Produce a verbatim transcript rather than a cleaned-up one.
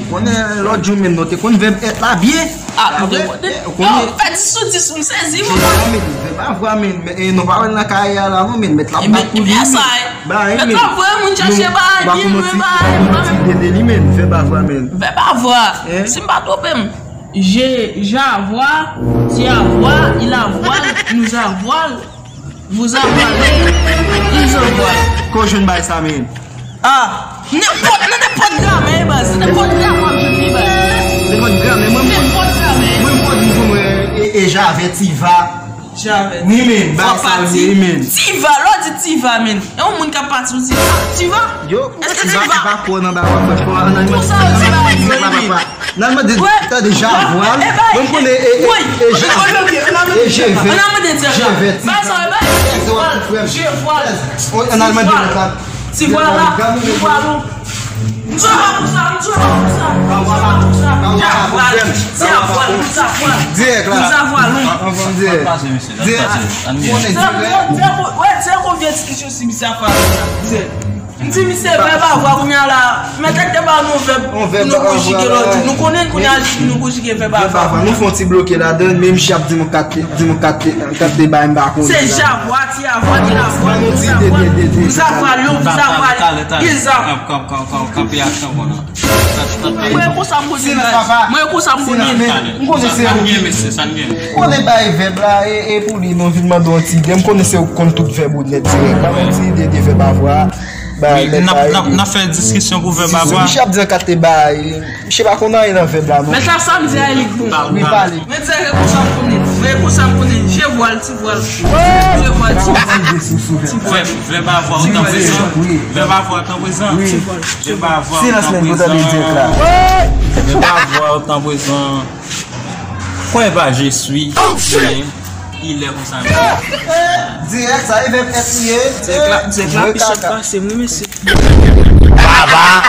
Konnen lòt jou menm nou te konn vèb èt la byen. Ah, apre, ou konnen, fè dis sou dis, m sezi, mwen. Vèb avwa, men, men, e, nou pa wè l nan kay la, non, men, mèt la ap bat pou li, men. Ba, men. Mèt la voye moun chache bagay, di, men, ba, ba, men. Dede li, men, vèb avwa, men. Vèb avwa. Si m pa twonpe m. Je, j'avoir, tu avoir, il avoir, nous avoir, vous avoir, ils avoir. Kote w jwenn bagay sa, men? Ah, nenpòt, nan nenpòt gramè, baz. Nan nenpòt gramè, w ap jwenn li, baz. Nenpòt gramè, mwen, mwen, mwen, mwen, mwen, e, e, j'avais, tu vas. J'avais. Wi, men, bagay sa, wi, men. Tu vas, lè w di tu vas, men. E yon moun k ap pati, ou di, ah, tu vas? Yo, est-ce que tu vas? Ti va, ti va kwè nan bagay, frè, frè, an animatè. Pou sa, ou di bagay, wi, men. Nan mwen, tande, j'avoir. Mwen, m konnen, e, e, e, j'avais. An animatè, je vais, tu vas. Bagay sa, e bagay, je vois, je vois. An animatè, je vois. Ti vwala, ti vwala. M sou la pou sa, m sou la pou sa, m sou la pou sa. Ti vwala, ti vwala, ti vwala. Dirèk la. Ti vwala. Anvan dirèk. Dirèk. Wè, se yon vye diskisyon si misye ap pale la. Dirèk. M di misye vèb avwa kounye a la. Mèt te ba nou vèb pou nou konjige lòt jou. Nou konnen kounye a nou konjige vèb avwa. Nou fè yon ti bloke ladan, men misye ap di nou kat, di nou kat, kat de bay m pa konnen. Se j'avoir, ti avoir, il avoir, nous avoir, nous avoir, ils avoir. Kanpe ak kanpe nan. Mwen konsa m konnen. Mwen konsa m konnen. M konnen se ou. M konnen bay vèb la, e, e pou li, nou vin mande yon ti ide. M konnen se ou k konn tout vèb ou nèt dirèk. Ban mwen yon ti ide de vèb avwa. Bay, n ap, n ap, n ap fè diskisyon pou vèb avwa. Misye ap di an kat te bay. Misye pa konn anyen nan vèb la, non. Men sa, sa m di a, li k bon. Wi, pale. Men se konsa m konnen. Men konsa m konnen. Je vois, ti vwala. Je vois, ti vwala. Vèb, vèb avwa, ou tan prezan. Vèb avwa, ou tan prezan. Vèb avwa, ou tan prezan. Vèb avwa, ou tan prezan. Kwen pa je suis, men, il est konsa menm. Dirèk, sa e vèb èt li ye. Dirèk la, dirèk la, pi sòt pase, wi, mesye. Baba,